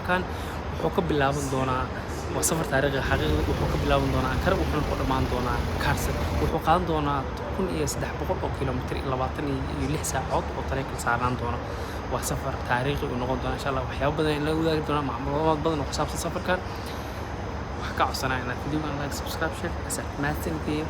Safarkan wuxuu ka bilaaban doonaa, waa safar taariikhi xaqiiqi, wuxuu ka bilaaban doonaa Ankara, wuxuuna ku dhammaan doonaa Kars. Wuxuu qaadan doonaa 1300 oo kilomitir iyo 26 saacood oo tareenka saarnaan doono. Waa safar taariikhi uu noqon doona insha Allah. Waxyaabo badan in laga wadaagi doonaa, macluumaad badan oo ku saabsan safarkan. Waxaan ka codsanaya inaad videogan like, subscribe, share. Mahadsanidin.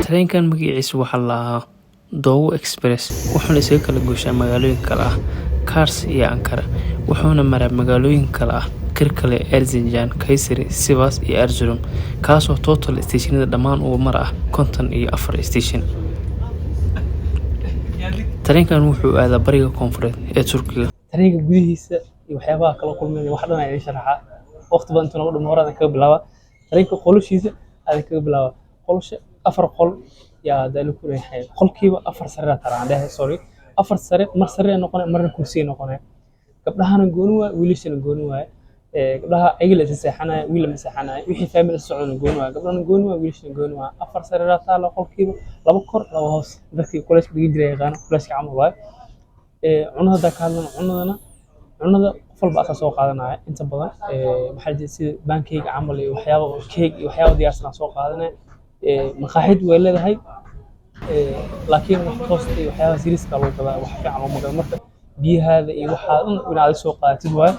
Tareenkan magaciisa waxaa la lahaa Doğu Express, wuxuuna isaga kala gooshaa magaalooyinka kale ah Kars iyo Ankara, wuxuuna maraa magaalooyin kale ah Kırıkkale, Erzincan, Kayseri, Sivas iyo Erzurum, kaasoo total stationada dhammaan uu mar ah 54 station. Tareenkan wuxuu aadaa bariga koonfureed ee Turkiga. Tareenka gudihiisa iyo waxyaabaha kala kulmay wax dhan ayaa idin sharaxaa. Waqti badan intuu naga dhumo hore adan kaga bilaaba. Tareenka qolashiisa adan kaga bilaaba. Qolasha afar qol yaa daalo ku leeyahay, qolkiiba afar sariir taraan dhehe, sorry, afar sariir, mar sariir noqonay, marna kursi noqonay. Gabdhahana gooni waay, wiilashana gooni waay. Gabdhaha ayaga la isa seexanaya, wiil lama seexanaya. Wixii family la socdana gooni waay, gabdhahana gooni waay, wiilashana gooni waay. Afar sariiraa taala qolkiiba, laba kor, laba hoos. Dadkii college dhigin jiray yaqaano, college camal waay. Cunada haddaa ka hadlana, cunadana, cunada qof walba asaa soo qaadanaya inta badan. Maxaa la jira, sida pancake camal iyo waxyaaba cake iyo waxyaaba diyaarsan aa soo qaadanaya. Maqaaxid way leedahay, laakiin wax toast iyo waxyaabaha siriiska lagu gadaa, wax fiican looma gado. Marka biyahaada iyo waxaa dhan inaad adiga soo qaadatid waaye.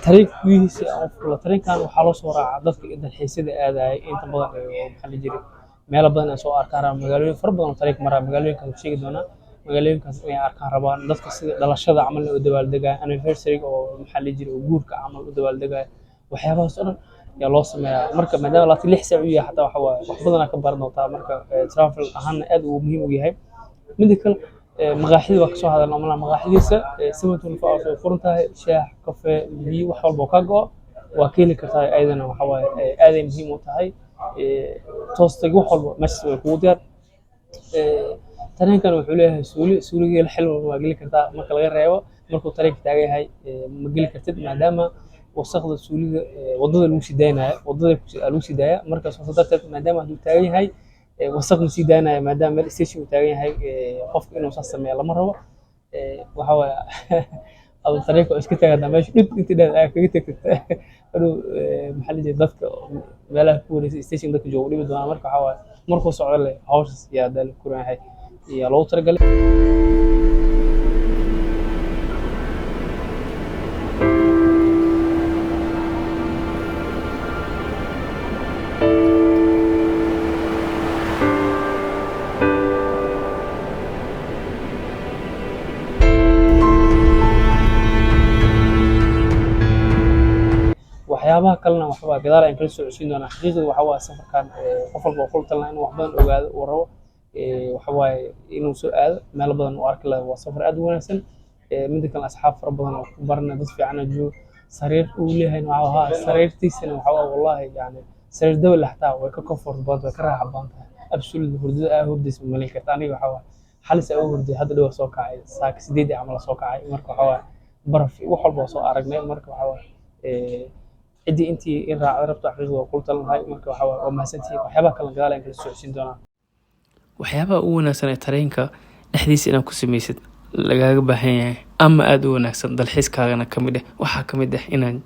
Tareenka gudihiisa aan u fulo. Tareenkan waxaa loo soo raacaa dadka dalxiisyada aadaya inta badan oo maxaa la jiray meelo badan ay soo arkaan rabaan, magaalooyin fara badan oo tareenka maraa. Magaalooyinkaas waan sheegi doonaa, magaalooyinkaas inay arkaan rabaan dadka, sida dhalashada camal u dabaaldegaya, anniversary oo maxaa la jiray oo guurka camal u dabaaldegaya, waxyaabahaas oo dhan yaa loo sameeyaa. Marka maadaama 26 saac uu yahay, xataa waxa waaye wax badanaa ka baran doontaa. Marka travel ahaanna aad uu muhiim u yahay. Mida kale, maqaaxida waa kasoo hadalna malaa. Maqaaxidiisa 7 24 hours way furan tahay. Shaah, kafee, biyo, wax walba oo ka go'o waa ka heli kartaa. Ayadana waxa waaye aaday muhiim u tahay. Toostagi wax walba meeshaas way kugu diyaar. Tareenkan wuxuu leeyahay suuli. Suuligeela xil walba waa geli kartaa, marka laga reebo markuu tareenka taagan yahay ma geli kartid, maadaama wasaqda suuliga waddada lagu sii daynayo, waddada lagu sii daaya. Marka saas darteed, maadaama hadduu taagan yahay wasaq ma sii daynaya, maadaama meel station uu taagan yahay, qofka inuu saas sameeyo lama rabo. Waxa waaye adoo tareenka oo iska taagantaa meesha dhid intii dheer aad kaga tagtid, hadhow maxaa la jiray dadka meelaha ku wareegsan station dadka jooga u dhibi doonaa. Marka waxaa waaye markuu socdo leh hawshaas yaa daal kuran yahay yaa loogu talagalay. Waxyaabaha kalena waxbaa gadaal aan kala socodsiin doonaa. Xaqiiqda waxa waaye safarkan qof walba oo kula talina inuu wax badan ogaado uu rabo, waxa waaye inuu soo aado meelo badan uu arki lahaa. Waa safar aad u wanaagsan. Mida kale, asxaab fara badan oo ku barana, dad fiican oo joogo. Sariir uu leeyahay waxa ahaa, sariirtiisana waxa waaye wallahi yani sariir dawla xataa way ka comfort badan, way ka raaxa badan tahay. Absolutely, hurdada aa hurdaysa ma malayn karta. Aniga waxa waaye xalis aa u hurday, hadda dhow soo kacay, saaka 8 camal soo kacay. Marka waxa waaye baraf iyo wax walba oo soo aragnay. Marka waxa waaye ciddii intii in raacda rabto, xaqiiqda waa kula talan lahay. Marka waxa waaye waa mahadsantihiin. Waxyaabaha kale gadaal aan kala socodsiin doonaa. Waxyaabaha ugu wanaagsan ee tareenka dhexdiisa inaad ku samaysid lagaaga baahan yahay ama aada u wanaagsan dalxiiskaagana kamid ah, waxaa kamid ah inaad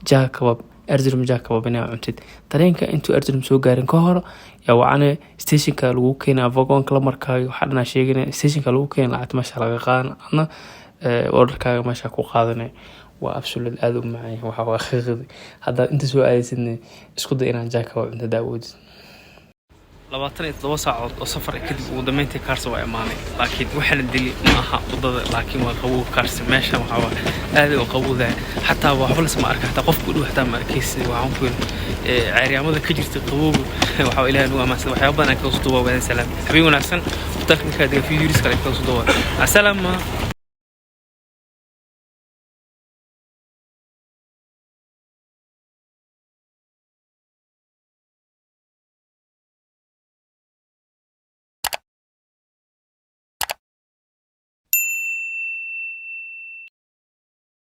cağ kebab, Erzurum cağ kebab inaad cuntid tareenka intuu Erzurum soo gaarin ka hor. Yaa wacane stationka lagu keenaa, vagonka lamarkaaga waxaa dhanaa sheeganaya, stationka lagu keena, lacagta meesha laga qaadan, adna orderkaaga meesha ku qaadanay. Waa absolute, aada u macaan yahay. Waxaa waa xaqiiqdi, haddaad inta soo aadaysidna isku day inaad cağ kebab cunto daawoodid. 27 saacood oo safar ah kadib, ugu dambeyntii Kaarsa waa imaanay. Laakiin waxaana dili ma aha wadada, laakiin waa qabow Kaarsa. Meeshan waxaa waa aad u qabowdahay, xataa waxba lasma arka, xataa qofku u dhow xataa ma arkaysi. Waxaan ku yiri ceeryaamada ka jirta qabowga waxaa Ilaahay nagu amaansaday. Waxyaaba badan aan kaga soo duubaa. Wadan salaam, habeen wanaagsan. Hotelka markaa dega videos kale kaga soo duubaa. Asalaama.